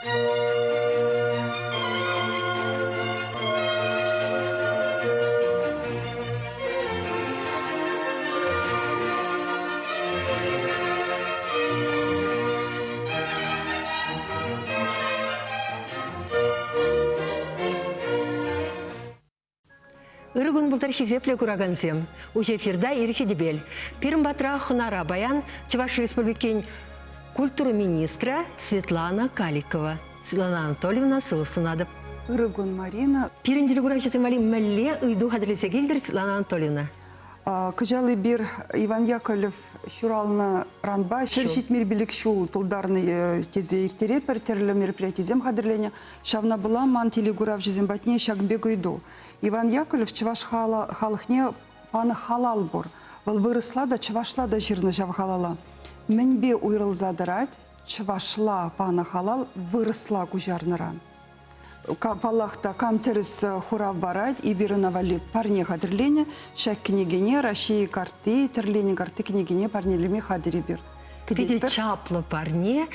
Ырӑ кун пултӑр хисеплӗ куракансем. Уҫӑ эфирта Ирхи тӗпел. Пирӗн патра хӑнара паян Чӑваш Республикин культура министрӗ Светлана Каликова. Светлана Анатольевна, сывлӑх сунатӑп. Ырӑ кун, Марина. Пирӗн телекуравҫӑсем валли мӗнле ыйту хатӗрлесе килтӗр, Светлана Анатольевна? Кӑҫал эпир Иван Яковлев ҫуралнӑранпа 175 ҫул тултарнӑ тесе ирттеретпӗр, тӗрлӗ мероприятисем хатӗрленӗ. Ҫавна пула ман телекуравҫӑсем патне ҫакӑн пек ыйту. Иван Яковлев чӑваш халӑхне панӑ халал пур. Вӑл вырӑсла та, чӑвашла та ҫырнӑ ҫав халала. Мӗнпе уйрӑлса тӑрать чӑвашла панӑ халал вырӑсла куҫарнӑран? Паллах та, кам тӗрӗс хурав парать, эпир ӑна валли парне хатӗрленӗ. Ҫак кӗнекене Раҫҫей картти, тӗрленӗ картти кӗнекене парнелеме хатӗр эпир. Питӗ чаплӑ парне.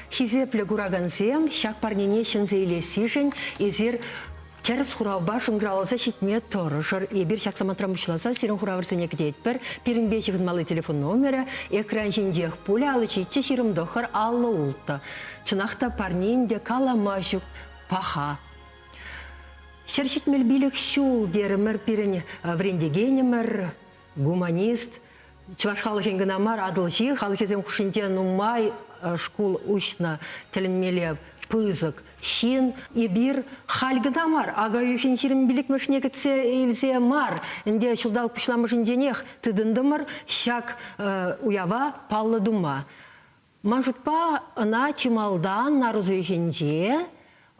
Хисеплӗ куракансем, ҫак парнене ҫӗнсе илессишӗн эсир тӗрӗс хуравпа шӑнкӑравласа ҫитме тӑрӑшӑр. Эпир ҫак самантран пуҫласа сирӗн хуравӑрсене кӗтетпӗр. Пирӗнпе ҫыхӑнмалли телефон номерӗ экран ҫинчех пулӗ 57 29 56. Чӑнах та парне ӗнтӗ калама ҫук паха. 175 ҫул терӗмӗр пирӗн вӗрентекенӗмӗр, гуманист, чӑваш халӑхӗн кӑна мар, Атӑлҫи халӑхӗсем хушшинче нумай шкул уҫнӑ тӗлӗнмелле пысӑк ҫын. Эпир халь кӑна мар, ака уйӑхӗн 25-мӗшне кӗтсе илсе мар, ӗнтӗ ҫулталӑк пуҫламӑшӗнченех тытӑнтӑмӑр ҫак уява паллӑ тума. Ман шутпа, ӑна чи малтан нарӑс уйӑхӗнче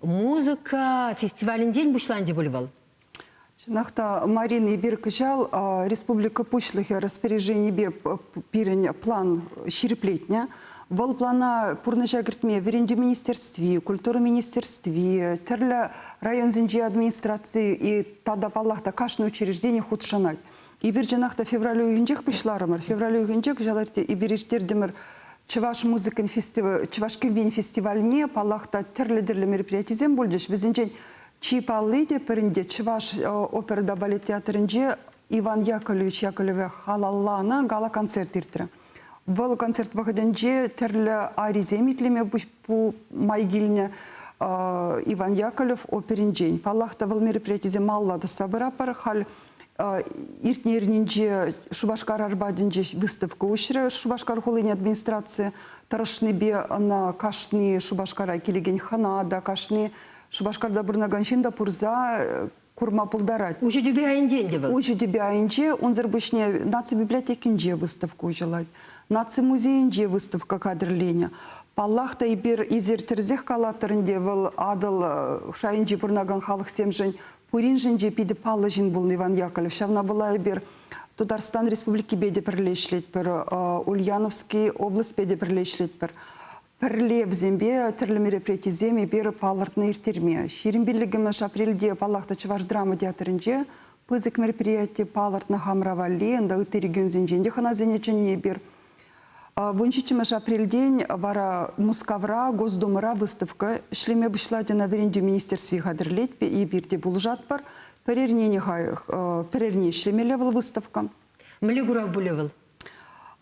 музыка фестивалӗнчен пуҫланчӗ пуль вӑл. Чӑнах та, Марина, эпир кӑҫал республика Пуҫлӑхӗ распоряженипе пирӗн план ҫирӗплетнӗ. Вӑл плана пурнӑҫа кӗртме Вӗрентӳ министерстви, Культура министерстви, тӗрлӗ районсенчи администраци и тата, паллах та, кашни учреждени хутшӑнать. Эпир чӑнах та февраль уйӑхӗнчех пуҫларӑмӑр. Февраль уйӑхӗнче кӑҫал эпир ирттертӗмӗр чӑваш музыкин фестиваль, чӑваш кӗввин фестивальне, паллах та, тӗрлӗ-тӗрлӗ мероприятисем пулчӗҫ. Вӗсенчен чи палли те пӗринте Чӑваш опера та балет театрӗнче Иван Яковлевич Яковлева халалланӑ гала-концерт иртрӗ. Вӑл концерт вӑхӑтӗнче тӗрлӗ арисем итлеме май килнӗ Иван Яковлев оперинчен. Паллах та, вӑл мероприятисем малалла тӑсса пыратпӑр. Халь Иртнӗ эрнинче Шупашкар Арбатӗнче выставка уҫрӗ. Шупашкар хулин администрацийӗ тӑрӑшнипе ӑна кашни Шупашкара килекен хӑна та, кашни Шупашкарта пурӑнакан ҫын та пырса курма пултарать. Уҫӑ тӳпе айӗнче ӗнтӗ вӑл. Уҫӑ тӳпе айӗнче. Унсӑр пуҫне наци библиотекинче выставка уҫӑлать. Наци музейӗнче выставка хатӗрленӗ. Паллах та, эпир эсир тӗрӗсех калатӑр ӗнтӗ, вӑл Атӑл шайӗнче пурӑнакан халӑхсемшӗн Пуриншӗн те питӗ паллӑ ҫын пулнӑ Иван Яковлев. Ҫавна пула эпир Тутарстан Республикипе те пӗрле ӗҫлетпӗр, Ульяновски облаҫпе те пӗрле ӗҫлетпӗр. Пӗрле вӗсемпе тӗрлӗ мероприятисем эпир палӑртнӑ ирттерме. 25 апрельте, паллах та, Чӑваш драма театрӗнче пысӑк мероприяти палӑртнӑ хамӑра валли. Унта ытти регионсенчен те хӑнасене чӗннӗ эпир. 17 апрельтен вара Мускавра Госдумӑра выставка ӗҫлеме пуҫлать. Ӑна Вӗрентӳ министерстви хатӗрлет, эпир те пулӑшатпӑр. Пӗр эрнене пӗр эрне ӗҫлемелле вӑл выставка. Мӗнле курав пулӗ вӑл?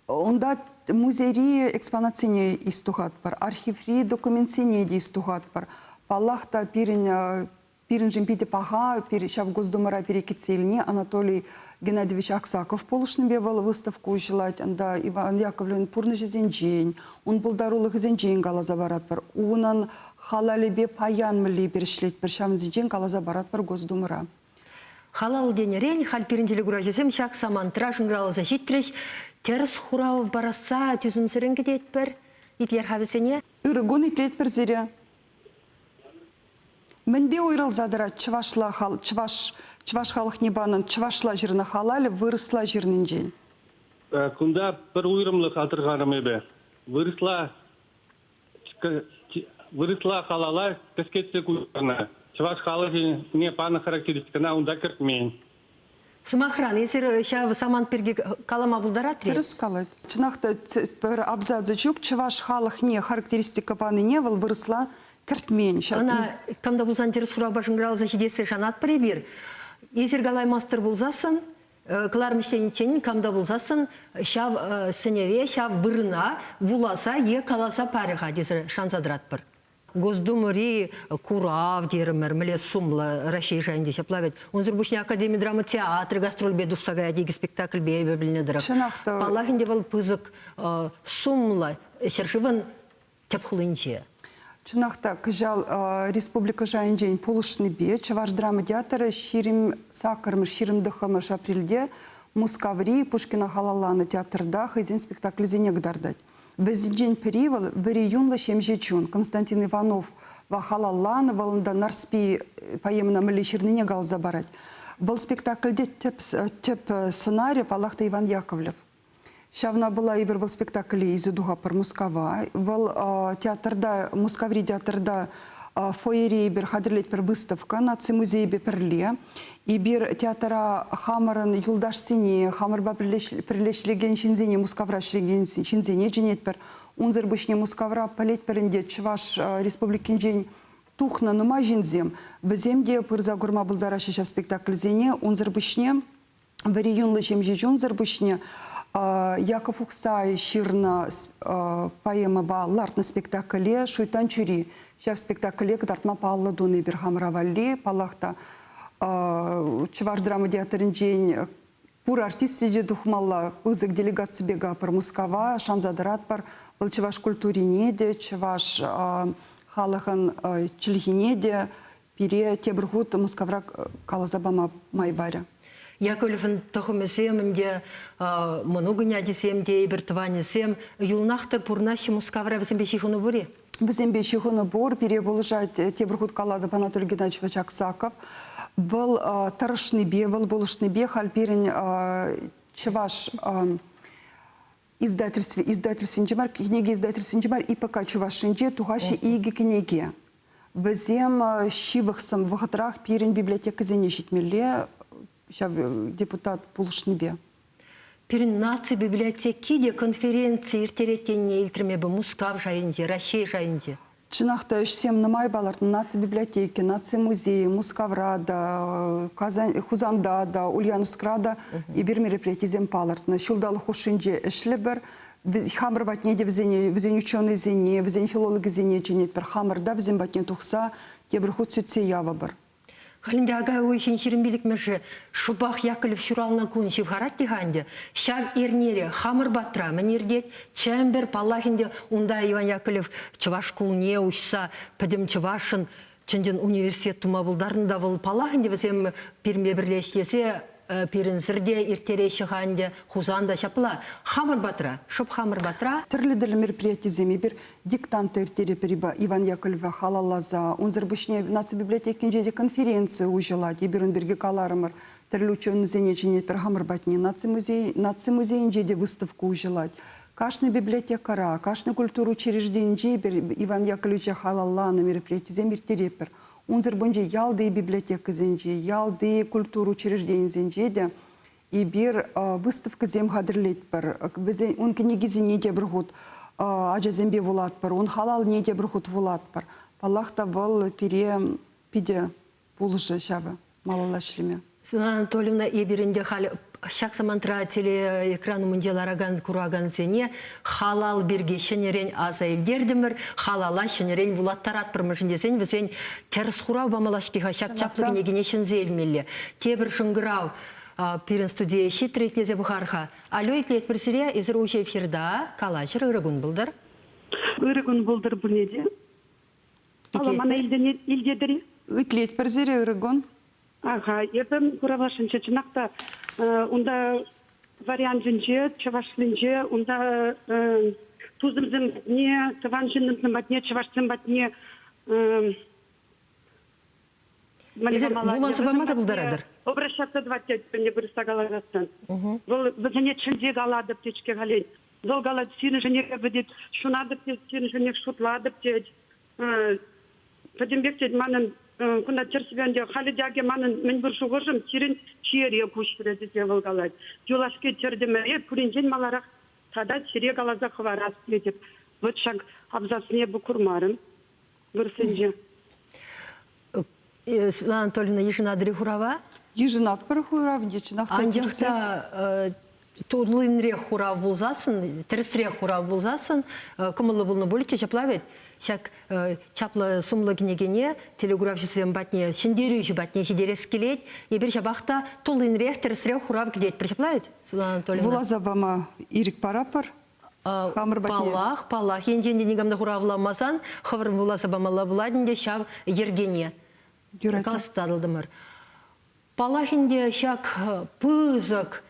Унта музейри экспонатсене истухатпӑр, архиври документсене те истухатпӑр. Паллах та, пирӗн Пирӗншӗн питӗ паха, ҫав Госдумӑра пире кӗтсе илни Анатолий Геннадьевич Аксаков пулӑшнипе вӑл выставка уҫӑлать. Унта Иван Яковлевӑн пурнӑҫӗсенчен, ун пултарулӑхӗсенчен каласа паратпӑр. Унӑн халалӗпе паян мӗнле эпир ӗҫлетпӗр, ҫавӑнсенчен каласа паратпӑр Госдумӑра. Халал тенӗрен халь пирӗн телекуравҫӑсем ҫак самантра шӑнкӑравласа ҫитрӗҫ. Тӗрӗс хурав парасса тӳсӗмсӗррӗн кӗтетпӗр. Итлер-ха вӗсене. Ырӑ кун итлетпӗр сире. Мӗнпе уйрӑлса тӑрать чӑвашла чӑваш чӑваш халӑхне панӑ чӑвашла ҫырнӑ халалӗ вырӑсла ҫырнинчен? Кунта пӗр уйрӑмлӑх асӑрхарӑм эпӗ. Вырӑсла вырӑсла халала кӗскетсе куҫарнӑ. Чӑваш халӑхне панӑ характеристикӑна унта кӗртмен. Сӑмахран, эсир ҫав самант пирки калама пултаратри? Тӗрӗс калать. Чӑнах та, пӗр абзацӗ ҫук. Чӑваш халӑхне характеристика панине вӑл вырӑсла. кӗртмен. Ҫак Ӑна кам та пулсан тӗрӗс хуравпа шӑнкӑравласа ҫитессе шанатпӑр эпир. Эсир калаймастӑр пулсассӑн, кӑларӑм ӗҫлениччен кам та пулсассӑн ҫав сӗнӗве, ҫав вырӑна вуласа е каласа парӗ-ха тесе шанса тӑратпӑр. Госдумӑри курав терӗмӗр, мӗнле сумлӑ Раҫҫей шайӗнче ҫапла вӗт. Унсӑр пуҫне Академи драма театрӗ гастрольпе тухса каять икӗ спектакльпе эпӗ пӗлнӗ тӑрӑх. Чӑнах та. Паллах ӗнтӗ вӑл пысӑк сумлӑ ҫӗршывӑн тӗп хулинче. Чӑнах та, кӑҫал республика шайӗнчен пулӑшнипе Чӑваш драма театрӗ 28-мӗш, 29-мӗш апрельте Мускаври Пушкина халалланӑ театрта хӑйсен спектаклӗсене кӑтартать. Вӗсенчен пӗри вӑл вӗри юнлӑ ҫемҫе чун Константин Иванов халалланӑ, вӑл унта Нарспи поэмӑна мӗнле ҫырнине каласа парать. Вӑл спектакльте тӗп, тӗп сӑнарӗ, паллах та, Иван Яковлев. Ҫавна пула эпир вӑл спектакле илсе тухатпӑр Мускава. Вӑл театрта, Мускаври театрта фойере эпир хатӗрлетпӗр выставка наци музейӗпе пӗрле. Эпир театра хамӑрӑн юлташсене, хамӑрпа пӗрле ӗҫлекен ҫынсене, Мускавра ӗҫлекен ҫынсене чӗнетпӗр. Унсӑр пуҫне Мускавра пӗлетпӗр ӗнтӗ Чӑваш Республикинчен тухнӑ нумай ҫынсем. Вӗсем те пырса курма пултараҫҫӗ ҫав спектакльсене. Унсӑр пуҫне вӗри юнлӑ ҫемҫе чунсӑр пуҫне Яков Ухсай ҫырнӑ поэмӑпа лартнӑ спектакле «Шуйттан чури». Ҫав спектакле кӑтартма паллӑ тунӑ эпир хамӑра валли. Паллах та, Чӑваш драма театрӗнчен пур артисчӗ те тухмалла. Пысӑк делегаципе капӑр Мускава шанса тӑратпӑр. Вӑл чӑваш культурине те, чӑваш халӑхӑн чӗлхине те пире тепӗр хут Мускавра каласа пама май парӗ. Яковлевӑн тӑхӑмӗсем ӗнтӗ мӑнукӗн ачисем те, эпир тӑванӗсем юлнах та пурӑнаҫҫӗ Мускавра вӗсемпе ҫыхӑну пур-и? Вӗсемпе ҫыхӑну пур, пире пулӑшать тепӗр хут калатӑп Анатолий Геннадьевич Аксаков. Вӑл тӑрӑшнипе, вӑл пулӑшнипе халь пирӗн чӑваш издательстве, издательствинче мар, кӗнеке издательствинче мар, ИПК Чувашинче тухаҫҫӗ икӗ кӗнеке. Вӗсем ҫывӑхсӑм вӑхӑтрах пирӗн библиотекӑсене ҫитмелле ҫав депутат пулӑшнипе. Пирӗн наци библиотеки те конференци ирттерет тенине илтрӗм эпӗ Мускав шайӗнче, Раҫҫей шайӗнче. Чӑнах та ӗҫсем нумай палӑртнӑ. Наци библиотеки, наци музейӗ Мускавра та, Казань, Хусанта та, Ульяновскра та эпир мероприятисем палӑртнӑ. Ҫулталӑк хушшинче ӗҫлӗпӗр. Хамӑр патне те вӗсене, вӗсен ученӑйсене, вӗсен филологӗсене чӗнетпӗр. Хамӑр та вӗсем патне тухса тепӗр хут сӳтсе явӑпӑр. Халь ӗнтӗ ака уйӑхӗн 25-мӗшӗ шӑпах Яковлев ҫуралнӑ кун ҫывхарать те-ха ӗнтӗ. Ҫав эрнере хамӑр патра мӗн иртет? Чӗмпӗр, паллах ӗнтӗ, унта Иван Яковлев чӑваш шкулне уҫса пӗтӗм чӑвашӑн чӑн-чӑн университет тума пултарнӑ та вӑл, паллах ӗнтӗ, вӗсем пирӗнпе пӗрле ӗҫлесе пирӗнсӗр те ирттереҫҫӗ-ха ӗнтӗ. Хусан та ҫапла. Хамӑр патра, шӑп хамӑр патра. Тӗрлӗ-тӗрлӗ мероприятисем эпир диктант ирттеретпӗр Иван Яковлева халалласа. Унсӑр пуҫне наци библиотекинче те конференци уҫӑлать. Эпир ун пирки каларӑмӑр. Тӗрлӗ ученӑйсене чӗнетпӗр хамӑр патне. Наци музей, наци музейӗнче те выставка уҫӑлать. Кашни библиотекӑра, кашни культура учрежденинче эпир Иван Яковлевича халалланӑ мероприятисем ирттеретпӗр. Унсӑр пуҫне ялти библиотекӑсенче, ялти культура учрежденийӗсенче те Эпир выставкӑсем хатӗрлетпӗр. Вӗсен ун кӗнекисене тепӗр хут ачасемпе вулатпӑр, ун халалне тепӗр хут вулатпӑр. Паллах та, вӑл пире питӗ пулӑшӗ ҫавӑ малалла ӗҫлеме. Светлана Анатольевна, эпир ӗнтӗ халь ҫак самантра телеэкран умӗнче ларакан куракансене халал пирки ҫӗнӗрен аса илтертӗмӗр, халала ҫӗнӗрен вулаттаратпӑр, мӗншӗн тесен вӗсен тӗрӗс хурав памалла-ҫке-ха ҫак чаплӑ кӗнекене ҫӗнсе илмелле. Тепӗр шӑнкӑрав пирӗн студие ҫитрӗ, итлесе пӑхар-ха. Алло, итлетпӗр сире, эсир уҫӑ эфирта, калаҫӑр, ырӑ кун пултӑр. Ырӑ кун пултӑр пурне те. Алло, мана илтетӗр-и? Итлетпӗр сире, ырӑ кун. Аха, эпӗ хуравласшӑнччӗ. Чӑнах та, унта вариантӗнче, чӑвашлинче, унта тусӑмсем патне, тӑван ҫыннӑмсем патне, чӑвашсем патне Эсир вуласа пама та пултаратӑр. Обращаться тӑвать тетпӗр вырӑсла каласассӑн. Вӑл вӗсене чӗнсе калатӑп тет-ҫке халин. Вӑл калать, сирӗншӗнех эпӗ тет, ҫунатӑп тет, сирӗншӗнех шутлатӑп тет. Пӗтӗмпех тет манӑн кунта тӗрӗссипе ӗнтӗ халӗ те акӑ манӑн мӗнпур шухӑшӑм сирӗн чиере куҫрӗ тесе вӑл калать. Юлашки тӗртӗмӗре пуринчен маларах тата сире каласа хӑварас тетӗп. Вӑт ҫак абзацне эпӗ курмарӑм. Вырӑссенче. Светлана Анатольевна йышӑнатӑр-и хурава? Йышӑнатпӑр хурав, чӑнах та Анчах та туллинрех хурав пулсассӑн, тӗрӗсрех хурав пулсассӑн кӑмӑллӑ пулнӑ пулӗччӗ ҫапла вӗт. Ҫак чаплӑ сумлӑ кӗнекене телекуравҫӑсем патне, ҫӗнтерӳҫӗ патне ҫитерес килет. Эпир ҫапах та туллинрех, тӗрӗсрех хурав кӗтетпӗр ҫапла вӗт, Светлана Анатольевна? Вуласа пама ирӗк паратпӑр. Хамӑр патне. Паллах, паллах. Енчен те никам та хуравламасан, хӑвӑрӑн вуласа памалла пулать ӗнтӗ ҫав йӗркене. Юрать. Каласа татӑлтӑмӑр. Паллах ӗнтӗ, ҫак пысӑк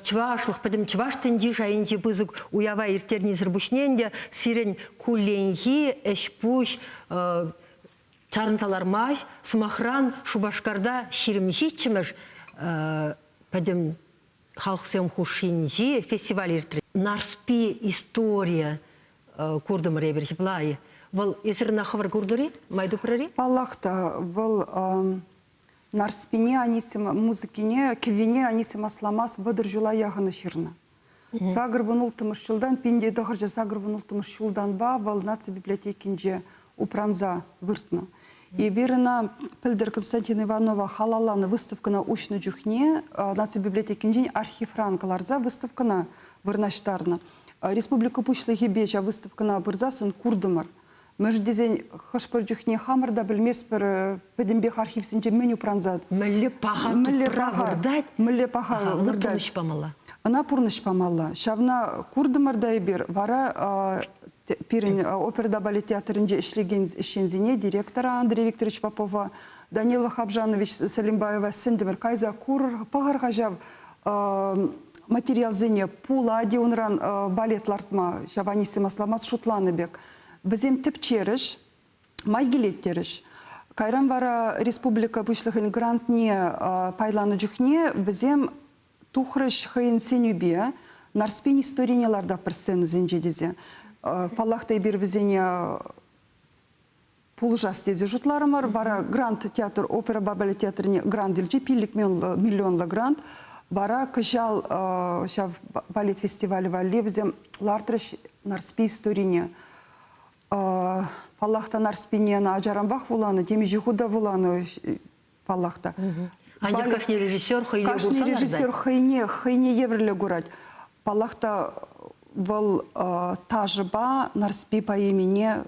чӑвашлӑх, пӗтӗм чӑваш тӗнчи шайӗнчи пысӑк уява ирттернисӗр пуҫне ӗнтӗ сирӗн кулленхи ӗҫ-пуҫ чарӑнса лармасть. Сӑмахран, Шупашкарта 27-мӗш пӗтӗм халӑхсем хушшинчи фестиваль иртрӗ. Нарспи история куртӑмӑр эпир ҫапла-и? Вӑл эсир ӑна хӑвӑр куртӑр-и? Май тупрӑр-и? Паллах та, вӑл Нарспине Анисим музыкине, кӗввине Анисим Асламас 30 ҫула яхӑн ҫырнӑ. 86-мӗш ҫултан, 1986-мӗш ҫултанпа вӑл наци библиотекинче упранса выртнӑ. Эпир ӑна пӗлтӗр Константин Иванова халалланӑ выставкӑна уҫнӑ чухне наци библиотекинчен архивран кӑларса выставкӑна вырнаҫтарнӑ. Республика Пуҫлӑхӗпе ҫав выставкӑна пырсассӑн куртӑмӑр. Мӗншӗн тесен хӑш-пӗр чухне хамӑр та пӗлместпӗр пӗтӗмпех архивсенче мӗн упранса. Мӗнле паха мӗнле тупра паха, выртать. Мӗнле паха Ӑна выртать. пурнӑҫ памалла. Ӑна пурнӑҫ памалла. Ҫавна куртӑмӑр та эпир. Вара пирӗн оперӑпа балет театрӗнче ӗҫлекен ӗҫченсене, директора Андрей Викторович Попова, Данила Хабжанович Салимбаева сӗнтӗмӗр. Кайса курӑр, пӑхӑр-ха ҫав материалсене. Пулать-и унран балет лартма, ҫав Анисим Асламас шутланӑ пек. Вӗсем тӗпчерӗҫ, май килет терӗҫ. Кайран вара республика Пуҫлӑхӗн грантне пайланӑ чухне вӗсем тухрӗҫ хӑйӗн сӗнӳпе Нарспин историне лартатпӑр сценӑсенче тесе. Паллах та эпир вӗсене пулӑшас тесе шутларӑмӑр. Вара грант театр, оперӑпа балет театрне грант илчӗ, 5 миллионлӑ грант. Вара кӑҫал ҫав балет фестивалӗ валли вӗсем лартрӗҫ Нарспи историне. Паллах та, Нарспине ӑна ачаранпах вуланӑ, темиҫе хут та вуланӑ, паллах та. Анчах кашни режиссер хӑйне Кашни режиссер хӑйне, хӑйне евӗрлӗ курать. Паллах та, вӑл ташӑпа Нарспи поэмине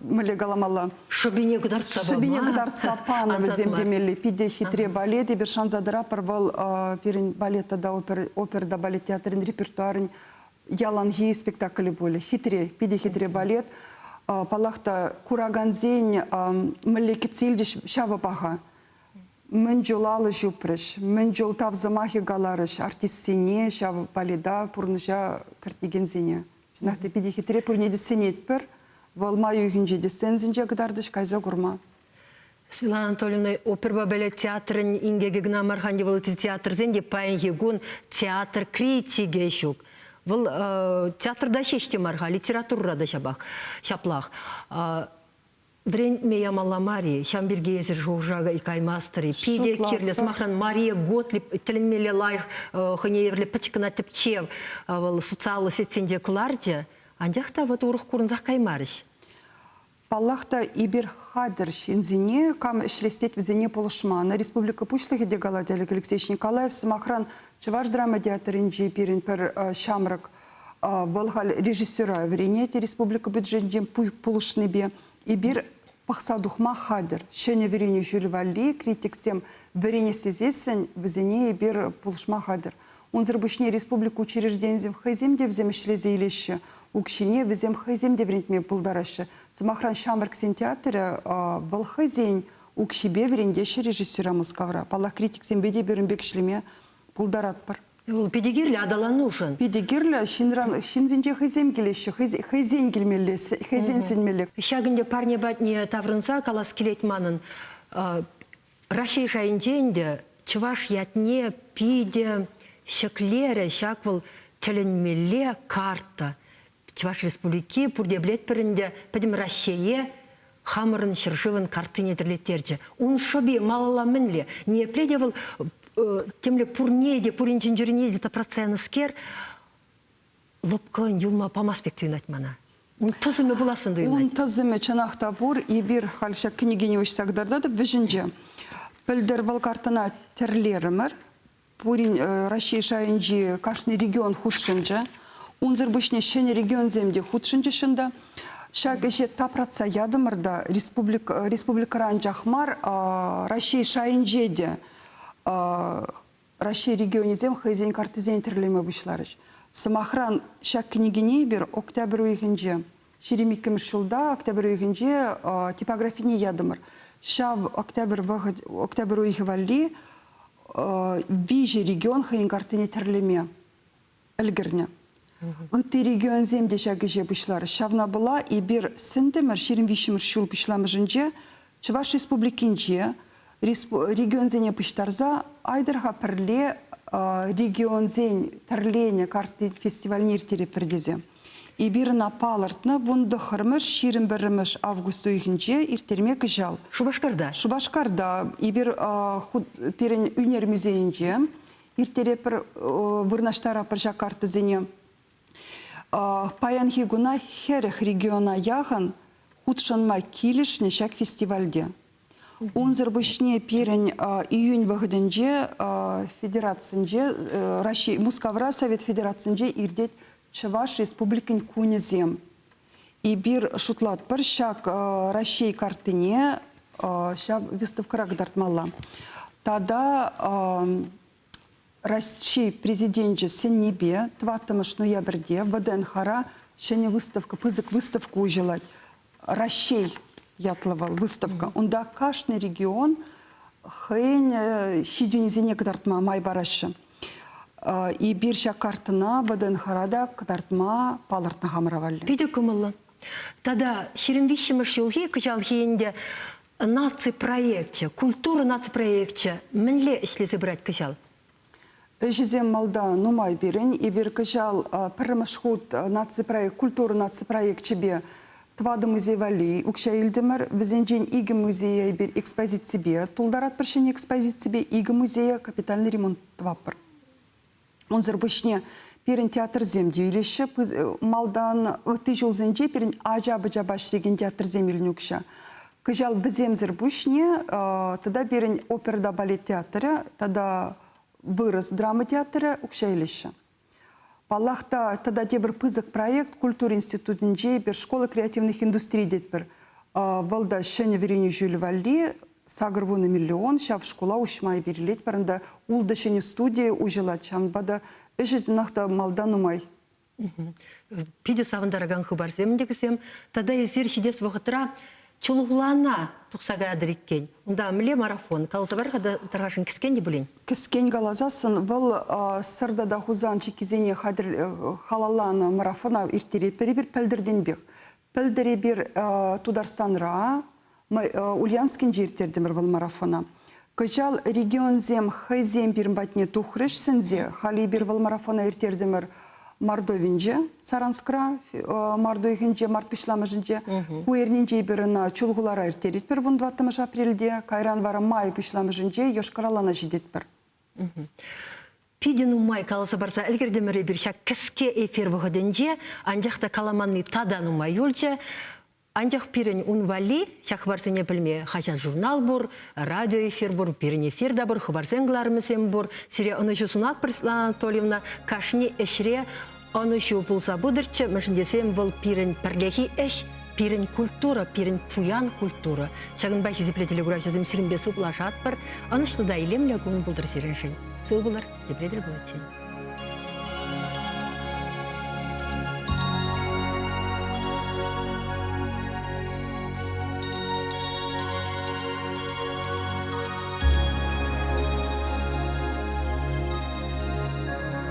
мӗнле каламалла? Шӑпине кӑтартса пама. Шӑпине кӑтартса панӑ вӗсем темелле. Питӗ хитре балет. Эпир шанса тӑратпӑр, вӑл пирӗн балет тата опера та балет театрӗн репертуарӗн яланхи спектаклӗ пулӗ. Хитре, питӗ хитре балет. Паллах та, куракансен мӗнле кӗтсе илчӗҫ, ҫавӑ паха. Мӗн чул алӑ ҫупрӗҫ, мӗн чул тав сӑмахӗ каларӗҫ артистсене, ҫав балета пурнӑҫа кӗртекенсене. Чӑнах та питӗ хитре, пурне те сӗнетпӗр. Вӑл май уйӑхӗнче те сценӑсенче кӑтартӗҫ, кайса курма. Светлана Анатольевна, оперӑпа балет театрӗн инкекӗ кӑна мар-ха ӗнтӗ вӑл ытти театрсен те паянхи кун театр критикӗ ҫук. Вӑл театрта ҫеҫ те мар-ха, литературӑра та ҫапах, ҫаплах. Вӗрентме ямалла мар-и? Ҫавӑн пирки эсир шухӑша каймастӑр-и? Питӗ кирлӗ. Сӑмахран, Мария Готлиб тӗлӗнмелле лайӑх хӑйне евӗрлӗ пӗчӗк кӑна тӗпчев вӑл социаллӑ сетьсенче кӑларчӗ. Анчах та вӑт урӑх курӑнсах каймарӗҫ. Паллах та, эпир хатӗр ҫынсене, кам ӗҫлес тет, вӗсене пулӑшма. Республика Пуҫлӑхӗ те калать Олег Алексеевич Николаев, сӑмахран, Чӑваш драма театрӗнчи пирӗн пӗр ҫамрӑк вӑл халь режиссера вӗренет республика бюджетӗнчен пулӑшнипе. Эпир пӑхса тухма хатӗр. Ҫӗнӗ вӗренӳ ҫулӗ валли критиксем вӗренес тесессӗн вӗсене эпир пулӑшма хатӗр. Унсӑр пуҫне республика учрежденийӗсем хӑйсем те вӗсем ӗҫлесе илеҫҫӗ. Укҫине вӗсем хӑйсем те вӗрентме пултараҫҫӗ. Сӑмахран, Ҫамрӑксен театрӗ вӑл хӑйсен укҫипе вӗрентеҫҫӗ режиссера Мускавра. Паллах, критиксемпе те пирӗн пек ӗҫлеме пултаратпӑр. Вӑл питӗ кирлӗ аталанушӑн. Питӗ кирлӗ. Ҫынран ҫынсенче хӑйсем килеҫҫӗ, хӑйсен килмелле, хӑйсен сӗнмелле. Ҫак ӗнтӗ парне патне таврӑнса калас килет манӑн. Раҫҫей шайӗнче ӗнтӗ чӑваш ятне питӗ ҫӗклерӗ ҫак вӑл тӗлӗнмелле карта. Чӑваш Республики пурте пӗлетпӗр ӗнтӗ, пӗтӗм Раҫҫее хамӑрӑн ҫӗршывӑн карттине тӗрлеттерчӗ. Ун шӑпи малалла мӗнле? Ниепле те вӑл темле пурне те, пуринчен тӳрине те тапратса янӑскер, лӑпкӑн юлма памасть пек туйӑнать мана. Ун тӑсӑмӗ пулассӑн туйӑнать. Ун тӑсӑмӗ чӑнах та пур. Эпир халь ҫак кӗнекене уҫса кӑтартатӑп вӗҫӗнче. Пӗлтӗр вӑл карттӑна тӗрлерӗмӗр. Пурин Раҫҫей шайӗнчи кашни регион хутшӑнчӗ. Унсӑр пуҫне ҫӗнӗ регионсем те хутшӑнчӗҫ унта. Ҫак ӗҫе тапратса ятӑмӑр та республикӑра анчах мар, Раҫҫей шайӗнче те Раҫҫей регионӗсем хӑйсен карттисене тӗрлеме пуҫларӗҫ. Сӑмахран, ҫак кӗнекене эпир октябрь уйӑхӗнче, 22-мӗш ҫулта октябрь уйӑхӗнче типографине ятӑмӑр. Ҫав октябрь вӑхӑт, октябрь уйӑхӗ валли виҫӗ регион хӑйӗн карттине тӗрлеме ӗлкӗрнӗ. Ытти регионсем те ҫак ӗҫе пуҫларӗҫ. Ҫавна пула эпир сӗнтӗмӗр 23-мӗш ҫул пуҫламӑшӗнче Чӑваш Республикинче регионсене пуҫтарса айтӑр-ха пӗрле регионсен тӗрленӗ картин фестивальне ирттеретпӗр тесе. Эпир ӑна палӑртнӑ 19-мӗш, 21-мӗш август уйӑхӗнче ирттерме кӑҫал. Шупашкарта? Шупашкарта. Эпир пирӗн ӳнер музейӗнче ирттеретпӗр, вырнаҫтаратпӑр ҫак карттӑсене. Паянхи куна 40 региона яхӑн хутшӑнма килӗшнӗ ҫак фестивальте. Унсӑр пуҫне пирӗн июнь вӑхӑтӗнче федерацинче Раҫҫей Мускавра Совет Федерацинче иртет Чӑваш Республикин кунӗсем. Эпир шутлатпӑр ҫак Раҫҫей карттине ҫав выставкӑра кӑтартмалла. Тата Раҫҫей Президенчӗ сӗннипе тӑваттӑмӗш ноябрьте ВДНХра ҫӗнӗ выставка, пысӑк выставка уҫӑлать. Раҫҫей ятлӑ вӑл выставка. Унта кашни регион хӑйӗн ҫитӗнӳсене кӑтартма май параҫҫӗ. Эпир ҫак карттӑна ВДНХра та кӑтартма палӑртнӑ хамӑра валли. Питӗ кӑмӑллӑ. Тата 23-мӗш ҫулхи кӑҫалхи ӗнтӗ наци проекчӗ, культура наци проекчӗ мӗнле ӗҫлесе пырать кӑҫал? Ӗҫӗсем малта нумай пирӗн. Эпир кӑҫал пӗрремӗш хут наци проект, культура наци проекчӗпе тӑватӑ музей валли укҫа илтӗмӗр. Вӗсенчен икӗ музее эпир экспозиципе тултаратпӑр, ҫӗнӗ экспозиципе икӗ музее капитальный ремонт тӑватпӑр. Унсӑр пуҫне пирӗн театрсем те илеҫҫӗ. Малтан ытти ҫулсенче пирӗн ача-пӑчапа ӗҫлекен театрсем илнӗ укҫа. Кӑҫал вӗсемсӗр пуҫне тата пирӗн оперӑпа балет театрӗ тата вырӑс драма театрӗ укҫа илеҫҫӗ. Паллах та, тата тепӗр пысӑк проект культура институтӗнче эпир школа креативных индустрий тетпӗр. Вӑл та ҫӗнӗ вӗренӳ ҫулӗ валли 80 миллион ҫав шкула уҫма эпир илетпӗр. Унта ултӑ ҫӗнӗ студи уҫӑлать. Ҫавӑнпа та ӗҫӗ чӑнах та малта нумай. Питӗ савӑнтаракан хыпарсем те кӗсем. Тата эсир ҫитес вӑхӑтра Чулхулана тухса каятӑр иккен. Унта мӗнле марафон? Каласа пар-ха тархасшӑн кӗскен те пулин. Кӗскен каласассӑн вӑл Сӑр тата Хусан чиккисене хатӗр халалланӑ марафона ирттеретпӗр эпир пӗлтӗртенпех. Пӗлтӗр эпир Тутарстанра, Ульяновскинче ирттертӗмӗр вӑл марафона. Кӑҫал регионсем хӑйсем пирӗн патне тухрӗҫ сӗнсе. Халӗ эпир вӑл марафона ирттертӗмӗр Мордовинче, Саранскра, март уйӑхӗнче, март пуҫламӑшӗнче. Ку эрнинче эпир ӑна Чулхулара ирттеретпӗр 14 апрельте. Кайран вара май пуҫламӑшӗнче Йошкар-Олана ҫитетпӗр. Питӗ нумай каласа парса ӗлкӗртӗмӗр эпир ҫак кӗске эфир вӑхӑтӗнче, анчах та каламанни тата нумай юлчӗ. Анчах пирӗн ун валли ҫак хыпарсене пӗлме хаҫат-журнал пур, радиоэфир пур, пирӗн эфир та пур, хыпарсен кӑларӑмӗсем пур. Сире ӑнӑҫу сунатпӑр, Светлана Анатольевна. Кашни ӗҫре ӑнӑҫу пулса пытӑрччӗ, мӗншӗн тесен вӑл пирӗн пӗрлехи ӗҫ, пирӗн культура, пирӗн пуян культура. Ҫакӑнпа хисеплӗ телекуравҫӑсем сирӗнпе сывлашатпӑр. Ӑнӑҫлӑ та илемлӗ кун пултӑр сирӗншӗн. Сыв пулӑр, тепре тӗл пуличчен.